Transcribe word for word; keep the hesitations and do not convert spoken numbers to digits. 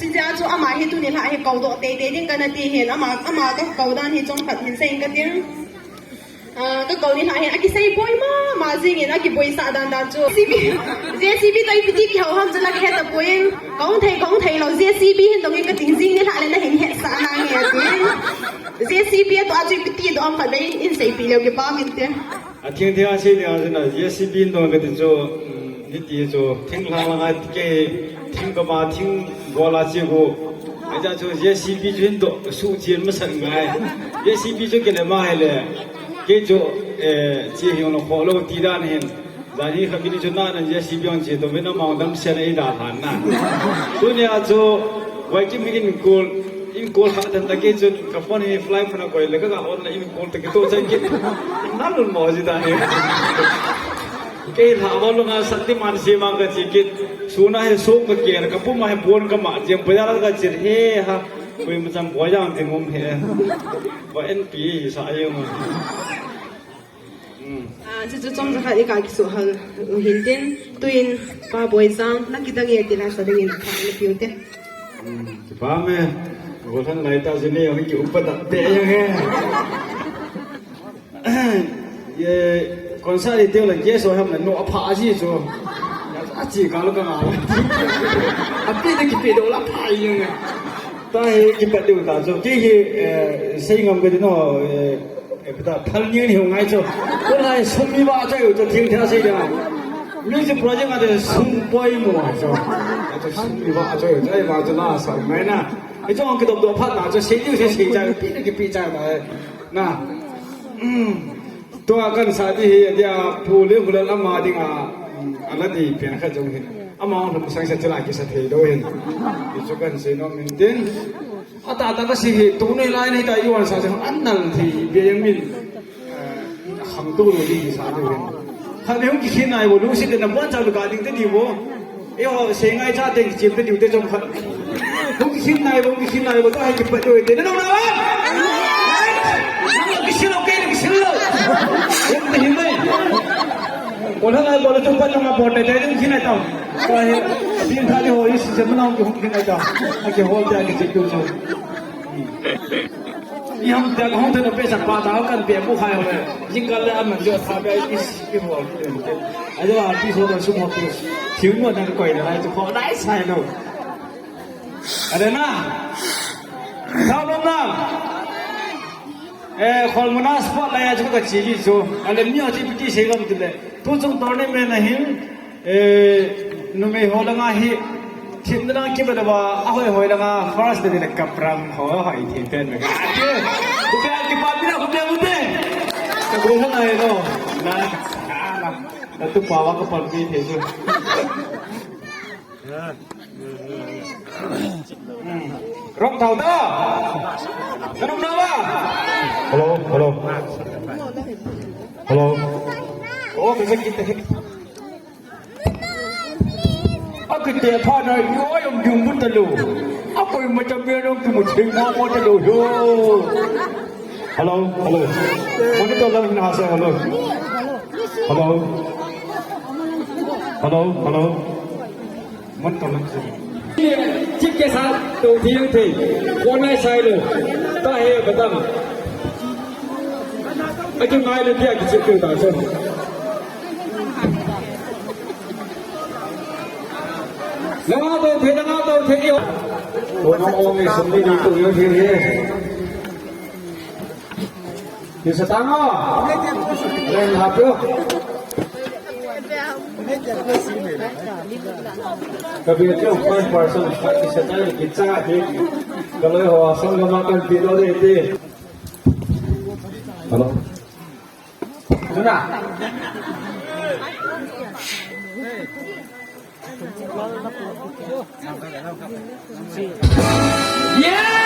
Hijeh chun ama hi tuni lha hi koudoh teitei ding kana ti hin, ama, ama kakou dan hi chomkhat hin seiyin kating. Ah, kakou ni lha hin akisei boi mama jingin, akiboisah dan dan chu. J C B, J C B toh ipi ti kihou ham chu la kahe tapoi. Kahung thei, kahung thei lou, J C B hin dongin kating, jing ni lha le nahin hetsah nange atin. J C B toh a chu ipi ti doh ham khatvei in seipeh leu kipah inte. Athing thing a sei ding a chu na, J C B in dong kati chu, um, hiti chu, thinglhang langa kei, thing kama, thing gola che gu. Acha chu J C B chu hin doh suhchen masat ngai. J C B chu kile ma hile, kei chu, eh, che hiu lou kho lou ti dan hin. Jani kha kini chu na na J C B hung che to, min amang damsel a eidalhan na. Tunia chu, Vaikim hi in call, in call kha tan ta kei chun, ka phone hi flight mode a koi le, ka ga on le in call ta kei to chai kit. Nalmo ji ta hi. Kei lha hol langa Shaktiman Shimang kache kit. Suna hi song kake, ka puma hi bon kama, jem pa jala kache he ha. Koima cham boi jang ti ngom he. Ba N P sa yong. Hmm. Ah, chuchu chomcha khat i ka kisuhal u hintin, tuin Pa Boijang, na kidang e ti la sa dingin ka na piu te. Hmm, kipah me. Golhang lai ta jine, hung ki upa da te yang he. Ye, concert i teng la guest ho ham na no apha ji chu. Achi ka lo ka nga. Api de kipe do la pha yang. Ta he kipat deu ta chu. Kei hi, eh, sei ngam ka di no, eh, Eh, pita thal ni ni hung ngai chu. Ko lai sum mi ba choi chu thil thil sei dia. Music project a de sum poimo chu. Chu sum mi ba choi chu, ai ba chu na sa ngai na. I chu ang kidop dop phat na chu sei diu sei sei cha, pi na kipi cha na. Na. Hmm. Tua kan sa di hi dia pu le hu le lama ding a, hmm, ala di pian kha jong hin. Ama hung sang sa chu la kisa thei do hin. I chu kan sei nom in tin. Ata ta ka si hi, tu nei lai nei ta i wan sa se, an nal thei, bia yang min, eh, khang tu lo di sa tu hin. Kha bia hung kikhin nai bo, lu si te na buan cha lu ka ding te di bo. E ho, se ngai cha te, chim te di te chom khat. Hung kikhin nai bo, hung kikhin nai bo, to hai kipat do te, na nong na ba? Nang lo kisin lo, ke lo kisin lo. Hung te hin mai. Ko na nai bo, lo tu pat nong a bo te, te hung kikhin nai ta. Ko hi, din tha di ho, i si se ma nong ki hung kikhin nai ta. A ki hol te, a ki chim tu chom. I hung te, hung te no pe sa pa ta, kan pe bu khai ho le. Jing kal le aman jo sa pe is, i hol. A jo a pi so da su mo tu. Thiu mo na koi na lai tu ko lai sai lo. A de na. Sao lo na. Eh, khol muna sport lai a chu ka chi ji chu. A le mi a chi pi ti sei gam tu le. Tu chung tournament a hin. Eh, numei ho langa hi, themna dang kibe lou va, ahoi hoi langa, first de le kaprang ho, hoi thei pen me ka. Khupe, kipa mina, khupe, khupe. Ka go ho nai lo. Na, na, na tu pa va ka pal pi thei chu. Hmm. Rong thau ta. Ka nung na va. Hello, hello. Hello. Oh, ka sakit. Akite phat na, yo, ayom ding mun ta lou. Akoi ma cha me nong tu mu ching ma mo ta lou yo. Hello, hello. Monitor lang hin asa, hello. Hello. Hello, hello. Monitor lang hin. Chip ke saath to thil thi. Phone nai sai lou. Ta he batang. Aki ngai lou dia ki chip tu ta so. Langa to the, langa to the, yo. Kono ong ni sum ni tu yo the, ye. Ni sa tang o. Len hap yo. Ka bi tu five percent, five percent ni kicha he. Ka loi ho, song ka ma kan pi lo de te. Hello. Tuna. Yeah!